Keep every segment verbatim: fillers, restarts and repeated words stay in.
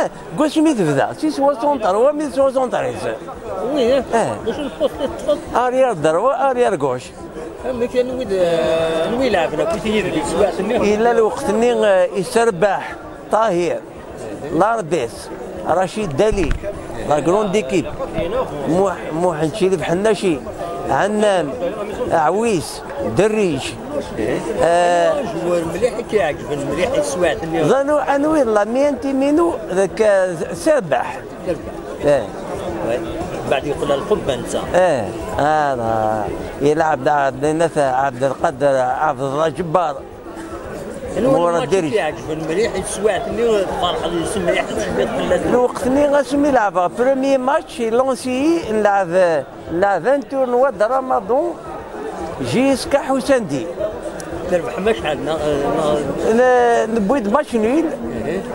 Deg wasmi tebda, si soixante-trois, mille soixante-treize. Oui, hein. Eh. D acu n lpost i teṭṭfeḍ? Arrière droit, arrière gauche. Amek, anwi d, anwi ileɛben akk tigi deg teswiɛt-nni? Yella lweqt-nni eh, Iserbaḥ, Tahir, Larbes, Rachid Dali, la grande équipe, Muḥ- Muḥend Cilib Ḥennaci, Ɛennam, Aɛwis, Derric. Eh, Joueur mliḥ i k-iɛeǧben mliḥ i teswiɛt-nni. Ẓanu anwi d la meilleure team-inu deg eh, Serbaḥ. Eh, Baɛd yeqqel ar lqubba netta. eh, ara yelɛeb d Ɛebd Nat Ɛebdelqader Ɛebdellah Ǧebbar. Anwa Murad lmatch i Diri. k-iɛeǧben mliḥ i teswiɛt-nni, tferḥeḍ yes-s mliḥ, tecbiḍ fell-as? Lweqt-nni asmi leɛbeɣ premier match, ilansi-yi nleɛb nleɛb un tournoi de Ramadan, J S K Ḥusandi. Trebḥem acḥal? Neɣ, neɣ N- Newwi-d match nul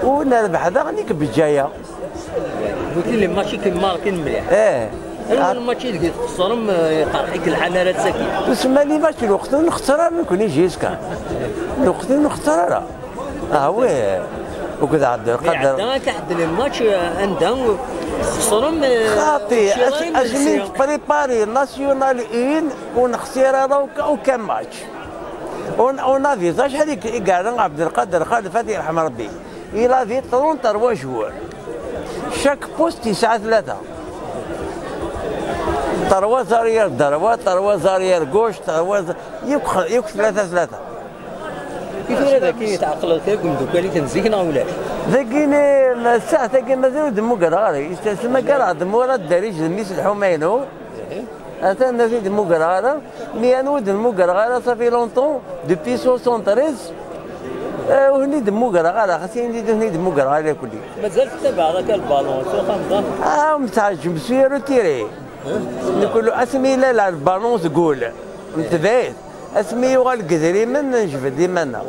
u nerbeḥ daɣen i Bejaya. Wiki les matchs i k-marquin mliḥ. Eh. Anwa lmatch i deg txeṣrem, eh, iqerḥ-ik lḥal ara d-tagi? Ur semma les matchs lweqt ur nxeṣṣer ara nekni J S K. Lweqt ur nxeṣṣer ara. Ah oui. Akked Ɛebdelqader. Iɛedda akka ḥedd les matchs, eh, anda txeṣrem, eh, Xaṭi, teččiḍ as- ayen asmi nsi. Nettprépari National un, ur nexṣir ara aucun- aucun match. On, on a vu acḥal i i yeɛra Ɛebdelqader Xalef, ad yerḥem Rebbi. Il a vu trente-trois joueurs. Chaque poste yesɛa tlata. Trois arrière droit, trois arrière gauche, trois, yakk, yakk tlata tlata. I tura dagi tɛeqleḍ kra deg umdukal-ik n zik neɣ ulac? Dagi, ma ssaɛt-agi mazal ur d-mmugreɣ ara. Yesmagareɣ-d Murad Daric d mmi-s Lḥumaynu. Atan ur t-id-mmugreɣ ara. Mi anwa ur d-mmugreɣ ara, ça fait longtemps, depuis soixante-treize, eh, ur ten-id-mmugreɣ ara. Xas ini ur ten-id-mmugreɣ ara irkelli. Mazal tettabaɛeḍ akka lbalun s uxxam da? Ah, mteɛǧem s yir utiri. Nekk asmi yella lɛeb balun deg wul, mtebɛit. Asmi yuɣal deg idrimen, nejbed iman-nneɣ.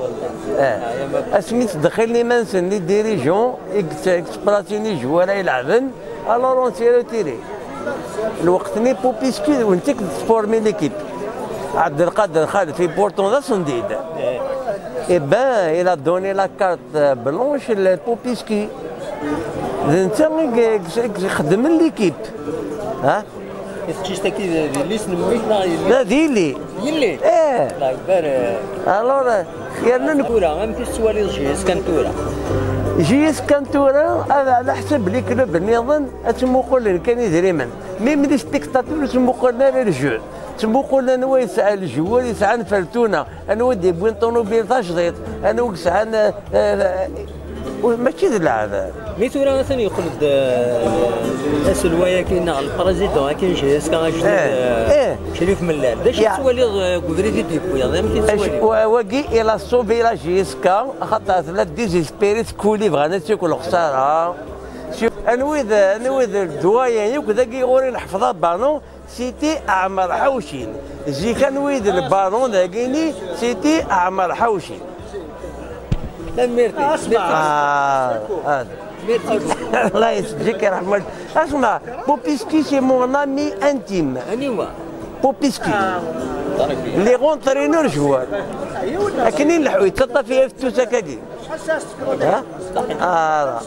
Eh. Asmi ttdexxilen iman-nsen les dirigeants, i yett- i yettspratin ijewwar ay leɛben, alors on s'est retiré. Lweqt-nni Popiski d wenti i d-tformi l'équipe. Abdelkader Khalfi, pourtant d aṣendid. Eh ben, il a donné la carte blanche à Popiski. D netta i i- i ixeddmen l'équipe. Ha? Teǧǧiǧt-agi d yelli-s n mmi-k neɣ yelli? La d yelli. Yelli? Eh. Allah ybarak. Alors, yerna nekk Tura, amek i tettwaliḍ J S K n tura? J S K n tura, ad ɛla ḥsab les clubs nniḍen, ad ttmuqulen kan idrimen. Même les spectateurs ur ttmuqulen ara le jeu. Ttmuqulen anwa yesɛa le joueur yesɛan Fertuna, anwa i d-yewwin ṭunubil tajdiṭ, anwa i yesɛan, eh, eh, ur- mačči d lɛeb. Mi tura atan yeqqel-d, eh, aselway-agi neɣ le président-agi n J S K ajdid, Eh, eh, eh. Crif Mellal. D acu Ya. tettwaliḍ, eh, deg ubrid i d-yewwi? Amek i Ac- tettwaliḍ? wa- Wagi, il a sauvé la J S K, axaṭer tella désespérée, tekkuli bɣan ad tt-yakk lexsara. Anwa i d, anwa i d le doyen yakk dagi ɣur-i neḥfeḍ abalun, c'était Ɛmer Ḥawcin. Zik anwa i d le balun dagini, c'était Ɛmer Ḥawcin. Tanemmirt-ik. Ah, ah. Tanemmirt-ik. Allah yeǧǧ-ik, yerḥem walidek. Asma, Popiski, c'est mon ami intime. Aniwa? Popiski. Les entraîneurs joueurs. Akken i nleḥḥu, yettaṭṭaf-iyi ɣef tsusat-agi. Ha? Ah.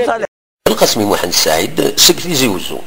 Salih. Lqasmi Muḥend Saɛid seg Tizi Wezzu.